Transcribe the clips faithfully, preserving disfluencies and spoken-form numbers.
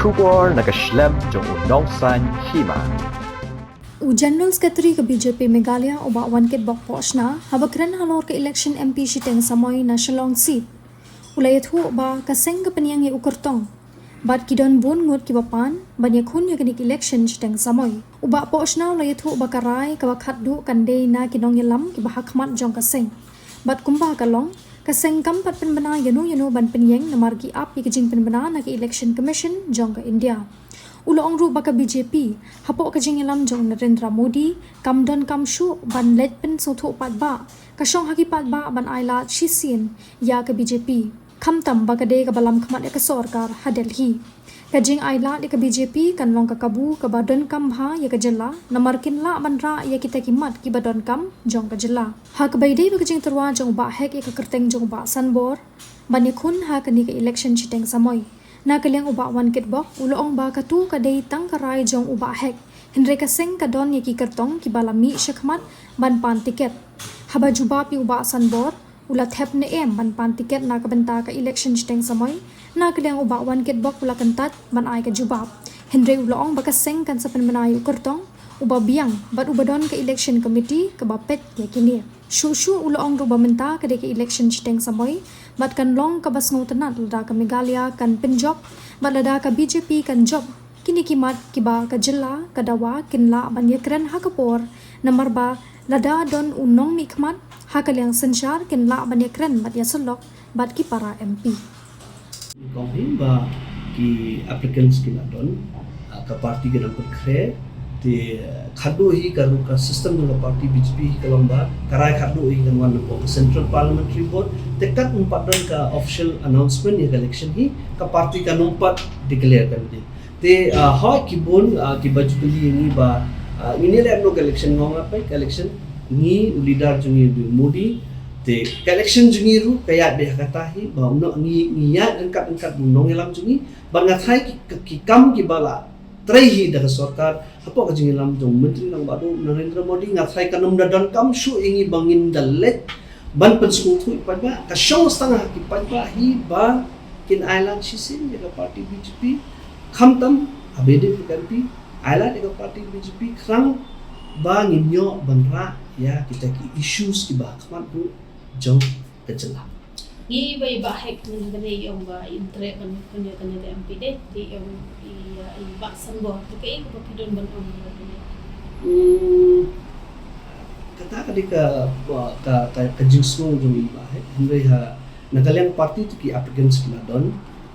Khubor na ka shlem jong u nongsan hima. U General Secretary ka B J P Meghalaya, u Bah Wankitbok Pohshna, haba kren halor ka election M P shiteng samoi na Shillong seat, u la ïathuh ba ka seng ka pynïeng ïa u kyrtong bad ki don bun ngut kiba pan ban ïakhun ïa kane ka election shiteng samoi. U Bah Pohshna u la ïathuh ba ka rai kaba khatduh kan dei na ki nongïalam kiba ha khmat jong ka seng. Bad kumba ka long, ka seng kam pat pynbna ïano ïano ban pynïeng namar ki ap ïa ka jingpynbna na ka Election Commission jong ka India. U la ong ruh ba ka B J P, hapoh ka jingïalam jong u Narendra Modi, kam donkam shuh ban leit pynsngewthuh paidbah, ka shong ha ki paidbah ban ailad shisien ïa ka B J P, khamtam ba ka dei kaba lam khmat ïa ka sorkar ha Delhi. Ka jingailad ïa ka B J P kan long ka kabu kaba donkam bha ïa ka jylla, namar kin lah ban rah ïa kita ki mat kiba donkam jong ka jylla. Ha kaba ïadei bad ka jingtyrwa jong u Bah Hek ïa ka kyrteng jong u Bah Sanbor ban ïakhun ha kane ka election shiteng samoi, na ka liang u Bah Wankitbok u la ong ba katu ka dei tang ka rai jong u Bah Hek, hynrei ka seng ka don ïa ki kyrtong kiba la mih shakhmat ban pan tiket. Haba jubab ïa u Bah Sanbor, u la thep ne em ban pan tiket na ka bynta ka election shiteng samoi, na ka liang u Bah Wankitbok u la kyntait ban ai ka jubab, hynrei u la ong ba ka seng kan sa pynbna ïa u kyrtong uba biang bad uba don ka election committee kaba peit ïa kine. Shuh shuh u la ong ruh ba mynta ka dei ka election shiteng samoi bad kan long kaba sngewtynnat lada ka Meghalaya kan pynjop bad lada ka B J P kan jop kine ki mat kiba ka jylla ka dawa kin lah ban ïakren ha ka por, namar ba lada don u nongmihkhmat ha ka liang synshar kin lah ban ïakren bad ïasyllok bad ki para M P. Kong hi ba ki applicants ki la don, ah, ka party ka dang pynkhreh, te, ah, khatduh hi ka ruh ka system jong ka party B J P hi ka long ba ka rai khatduh hi kan wan napoh ka Central Parliamentary Board, te kat ym pat don ka official announcement ïa ka election hi, ka party kan ym pat declare candidate. Te, ah, hooid ki bun, ah, kiba ju kylli ïa ngi ba, ah, ngin ïaleh kumno ka election, nga ong, hapdeng ka election ngi, u leader jong ngi u Modi, te ka election jong ngi ruh ka ïaid beit ha kata hi ba u nong, ngi, ngi ïaid ryngkat ryngkat bad u nongïalam jong ngi, bad nga tharai ki, ki, ki kam kiba la trei hi da ka sorkar hapoh ka jingïalam jong u Myntri Rangbah Duh u Narendra Modi, nga tharai kan ym da donkam shuh ïa ngi ba ngin da leit ban pynsngewthuh ïa ki paidbah. Ka shong tang ha ki paidbah hi ba kin ailad shisien ïa ka party B J P, khamtam ha B D P kan pi, ailad ïa ka party B J P khnang ba ngin ïoh ban rah ïa kita ki issues kiba ha khmat duh jong ka jylla. Ngi ba i Bah Hek mynta ka dei i ong ba in treh ban ïakhun ïa kane ka M P de, te i ong i, i Bah Sanbor, te kaei kaba phi don ban ong ïa kane? Hmm, kata ka dei ka, ka, ka, ka jingsngew jong i Bah Hek, hynrei ha na ka liang party te ki applicants ki la don,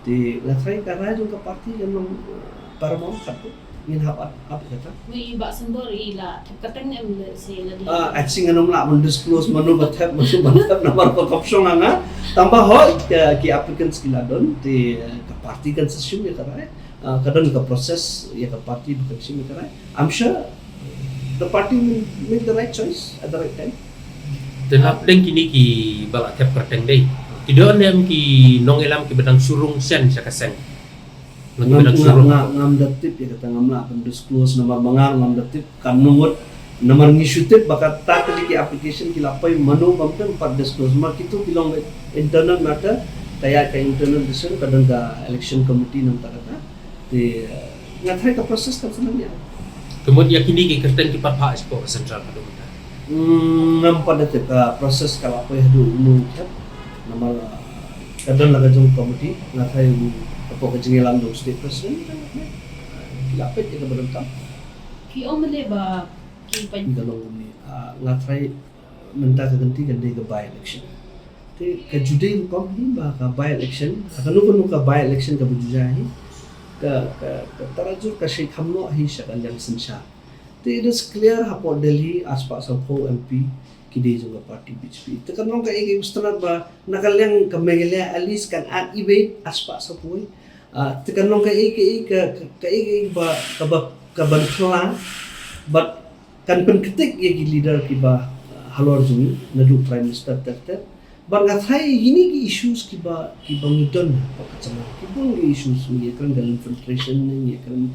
te nga tharai ka rai jong ka party kan long, uh, paramount kata. Ngin hap ap, ap kata. Ngi i Bah Sanbor i la thep kyrteng em le se la dei? Ah, actually ngan ym lah ban disclose mano ba thep, mano ba thep namar ba kam shong ha nga. Tang ba hooid ka, ki applicants ki la don, te, uh, ka party kan sa shim ïa ka rai. Ah, ka don ka process ïa ka party ba kan shim ïa ka rai. I'm sure the party will make the right choice at the right time. Te na pdeng kine kiba la thep kyrteng dei, ki don em ki nongïalam kiba dang shu rung shen sha ka seng? Lane kiba dang shu rung? Ngam, ngam da tip ïa kata, ngam lah ban disclose namar ba nga ngam da tip kan ngut. Namar ngi shu tip ba kata ka dei ki application ki la poi, mano ba ym pat disclose. Namar kitu ki long internal matter, ka ïa ka internal decision ka don ka election committee namar kata. Te, eh, nga tharai ka process kan sa nang ïa. Ka mut ïa kine ki kyrteng ki pat phah shapoh ka central haduh mynta? Hmm, ngam pat da tip, ka process ka la poi haduh mynta. Namar, eh, ka don la ka jong committee, nga tharai, hmm, hapoh ka jingïalam jong state president, eh, ki la peit ïa kaba donkam. Ki ong mynne ba ki pyn- Ka long kumne, ah, nga tharai mynta ka kynti kan dei ka by election. Te ka ju dei rukom hi ba ka by election, ha kano kano ka by election kaba ju jia hi, ka, ka, ka tarajur ka shait kham noh hi sha ka liang synshar. Te it is clear hapoh Delhi arspah sawphew M P ki dei jong ka party B J P. Te kan long kaei kaei, u sngewthuh ba na ka liang ka Meghalaya at least kan add even arspah sawphew. Ah, te kan long kaei kaei ka, ka, kaei kaei ba, kaba, kaban phylla, bad kan pynkynthei ïa ki leader kiba, ah, halor jong ngi, naduh Prime Minister ter ter. Bad nga tharai kine ki issues kiba, kiba ngi don ha ka jylla, ki bun ki issues, ngi ïakren ka infiltration, ngi ïakren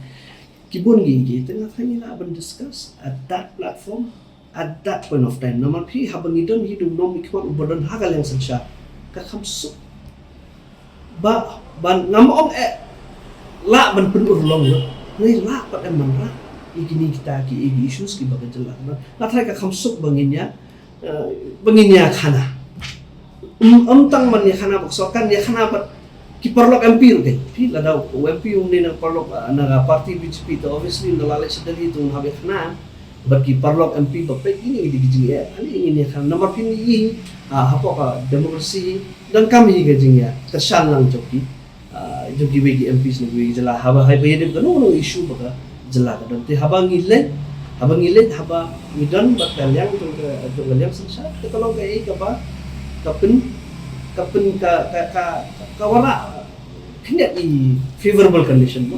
ki bun ki, ki, te nga tharai ngi lah ban discuss at that platform, at that point of time. Namar phi haba ngi don hi u nongmihkhmat uba don ha ka liang synshar, ka kham suk. Ba, ban ngam ong eh, lah ban pynurlong lut, ngi lah pat em ban rah ïa kine kita ki, ki issues kiba ka jylla ka don. Nga tharai ka kham suk ba ngin ïa, eh, ba ngin ïa khana. Ym, ym tang ban ïa khana bad ka sorkar, ïa khana bad ki paralok M P ruh. Phi, lada u M P um dei na paralok, ah, na ka party B J P, to obviously na la leh sha Delhi to un hap ïa khana bad ki paralok M P ba peit ïa kine ki jingeh. Kali ngin ïa khana namar phi ïohi, ah, hapoh ka democracy donkam hi ka jingïakyrshan lang jong ki, ah, jong kiwei ki M Ps na kiwei ki jylla haba, haba ïadei bad kano kano issue ba ka jylla ka don. Te haba ngi leit, haba ngi leit, haba ngi don bad ka liang jong ka, jong ka liang synshar, ka long kaei kaba, ka pyn, ka pyn, ka, ka, ka, ka wanrah khyndiat i favorable condition mo.